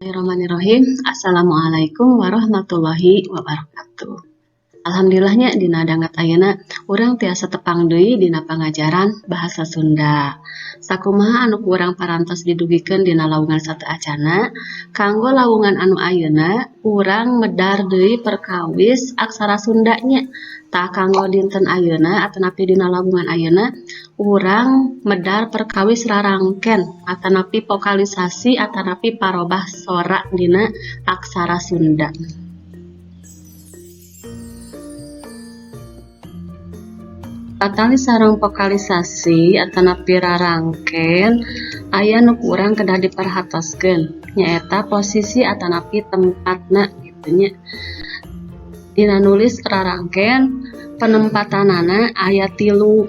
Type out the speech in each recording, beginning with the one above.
Bismillahirrahmanirrahim. Assalamualaikum warahmatullahi wabarakatuh. Alhamdulillahnya dina danget ayeuna urang tiasa tepang deui dina pangajaran bahasa Sunda. Sakumaha anu ku urang parantos didugikeun dina lawungan sateuacana, kanggo lawungan anu ayeuna urang medar deui perkawis aksara Sunda nya. Tah kanggo dinten ayeuna atanapi dina lawungan ayeuna urang medar perkawis rarangken atanapi vokalisasi atanapi parobah sora dina aksara Sunda. Patali sareng vokalisasi atanapi rarangken aya nu ku urang kedah diperhatoskeun nyaeta posisi atanapi tempatna kitu nya. Dina nulis rarangken penempatanana aya tilu,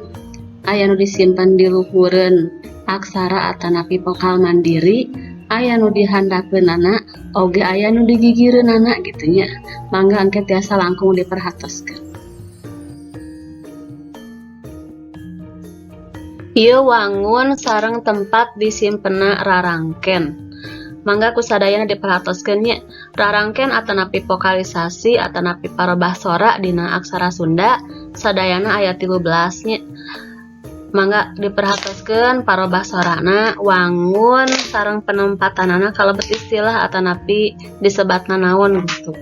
aya nu disimpen di luhureun aksara atanapi vokal mandiri, aya nu dihandapeunana oge aya nu digigireunana kitu nya. Mangga engke tiasa langkung diperhatoskeun. Ieu wangun sareng tempat disimpenna rarangken. Mangga ku sadayana diperhatoskeun nya. Rarangken atanapi vokalisasi atanapi parobah sora dina aksara Sunda sadayana aya 13 nya. Mangga diperhatoskeun parobah sorana, wangun sareng penempatanana kalebet istilah atanapi disebatna naon gitu.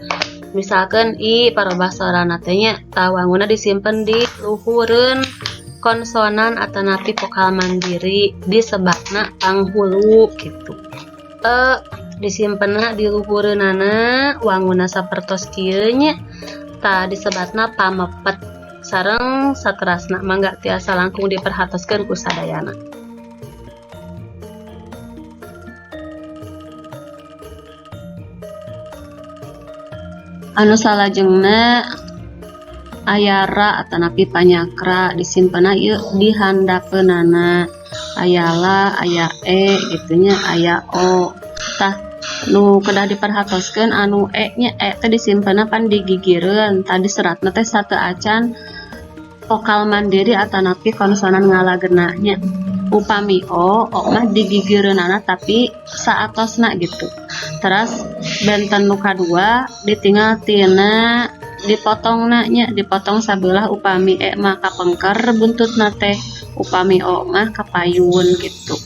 Misalkeun i parobah sorana teh nya tah wangunna disimpen di luhureun konsonan atanapi vokal mandiri disebatna panghulu gitu. E disimpenna di luhureunana wangunna sapertos kieu nya tah disebatna pamepet sareng saterasna. Mangga tiasa langkung diperhatoskeun ku sadayana. Anu salajengna aya ra atanapi panyakra disimpenna ieu dihandapeunana, aya la, aya e gitu nya, aya o. Tah nu kedah diperhatoskeun anu e nya, e teh disimpenna pan digigireun, tadi seratna teh sateuacan vokal mandiri atanapi konsonan ngalagena nya. Upami o, o mah digigireunana tapi saatosna gitu. Teras benten nu kadua ditinggal tina dipotongna nya, dipotong sabelah upami e mah kapengker buntutna teh, upami o mah kapayun gitu.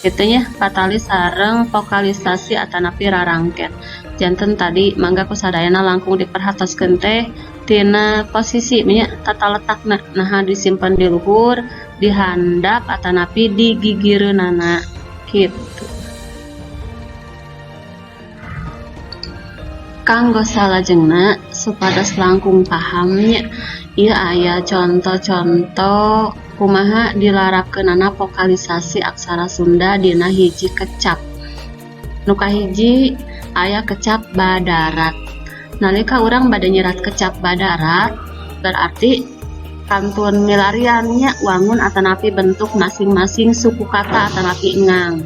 Kitu nya patali sareng vokalisasi atanapi rarangken. Janten tadi mangga ku sadayana langkung diperhatoskeun teh tina posisi nya, tata letakna, naha disimpen di luhur, dihandap atanapi digigireunana kitu. Kanggo salajengna supados langkung paham nya, ieu aya conto-conto kumaha dilarapkeunana vokalisasi aksara Sunda dina hiji kecap. Nu kahiji aya kecap badarat. Nalika urang bade nyerat kecap badarat berarti kantun milarian nya wangun atanapi bentuk masing-masing suku kata atanapi engang.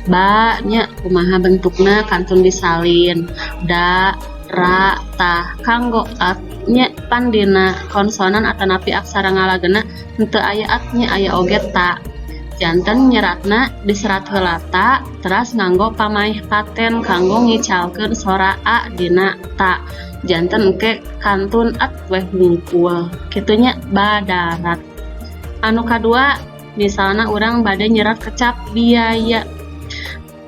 Ba nya kumaha bentukna kantun disalin da, ra, tah. Kanggo at nya pan dina konsonan atanapi aksara ngalagena henteu aya at nya, aya oge ta. Janten nyeratna diserat heula ta, teras nganggo pamaeh paten kanggo ngicalkeun sora a dina ta. Janten engke kantun at weh hungkul kitu nya badarat. Anu kadua misalna urang bade nyerat kecap biaya,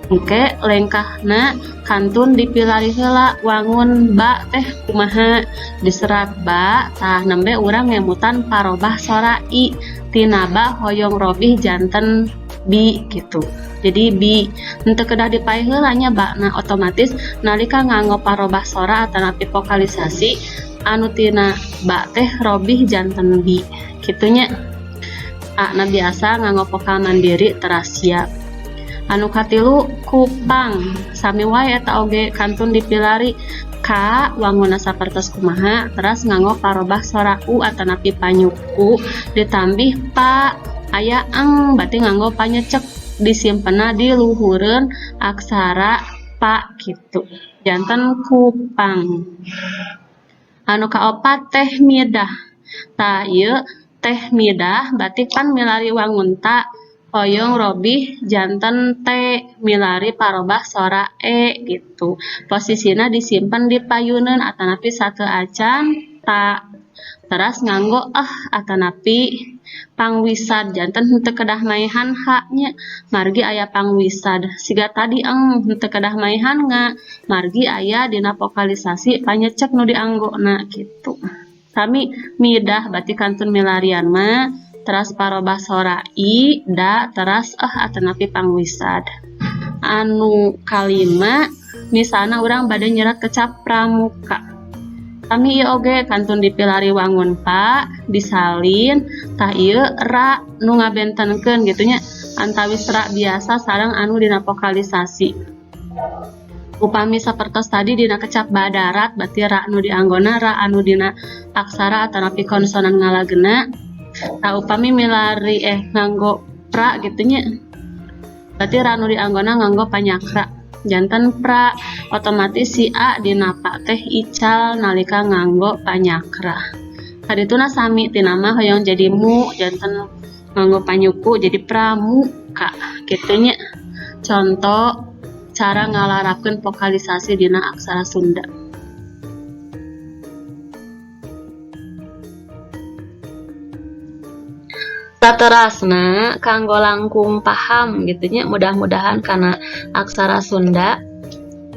engke lengkahna kantun dipilari heula wangun ba teh kumaha, diserat ba, tah nembe urang ngemutan parobah sora i tina ba hoyong robih janten bi gitu. Jadi bi henteu kedah dipaeh heula nya ba na, otomatis nalika nganggo parobah sora atanapi vokalisasi anu tina ba teh robih janten bi kitu nya. A na biasa nganggo vokal mandiri teras ya. Anu katilu kupang sami wae eta oge kantun dipilari ka wangunna sapertos kumaha, teras nganggo parobah sora u atanapi panyuku ditambih pa aya eng berarti nganggo panyecek disimpenna di luhureun aksara pa gitu. Janten kupang. Anu kaopat teh midah. Tah ieu teh midah berarti kan milari wangun ta Hoyong robih janten T milari parobah sora E gitu. Posisina disimpen di payuneun atanapi sateuacan ta. Teras nganggo eh atanapi pangwisad, janten henteu kedah maehan H nya, margi aya pangwisad. Siga tadi eng, henteu kedah maehan nga, margi aya dina vokalisasi panyecek nu dianggona gitu. Sami midah, berarti kantun milarian mah teras parobah sora i da teras eh atanapi pangwisad. Anu kalima, misalna urang bade nyerat kecap pramuka. Sami ieu oge, kantun dipilari wangun pa disalin. Tah, ieu ra nu ngabentenkeun gitu nya, antawis ra biasa sareng anu dina vokalisasi. Upami sapertos tadi dina kecap badarat, berarti ra nu dianggona ra anu dina aksara atanapi konsonan ngalagena. Tah, upami milari nganggo pra gitu nya, berarti ra nu dianggona nganggo panyakra, janten pra. Otomatis si A dina pa teh ical nalika nganggo panyakra. Kadituna sami tina ma hoyong jadi mu, janten nganggo panyuku jadi pramuka kitu nya. Contoh cara ngalarapkeun vokalisasi dina aksara Sunda. Saterasna, kanggo langkung paham gitu nya, mudah-mudahan karena aksara Sunda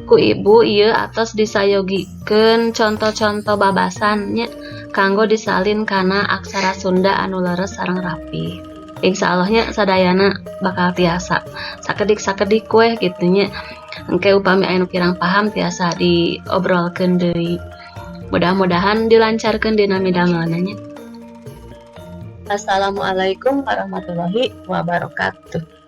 ku ibu ieu atos disayogikeun contoh-contoh babasannya kanggo disalin kana aksara Sunda anu leres sareng rapi. Insya Allahnya sadayana bakal tiasa sakedik-sakedik weh gitu nya. Engke upami aya nu kirang paham tiasa diobrolkeun deui. Mudah-mudahan dilancarkeun dina midamelna nya. Assalamualaikum warahmatullahi wabarakatuh.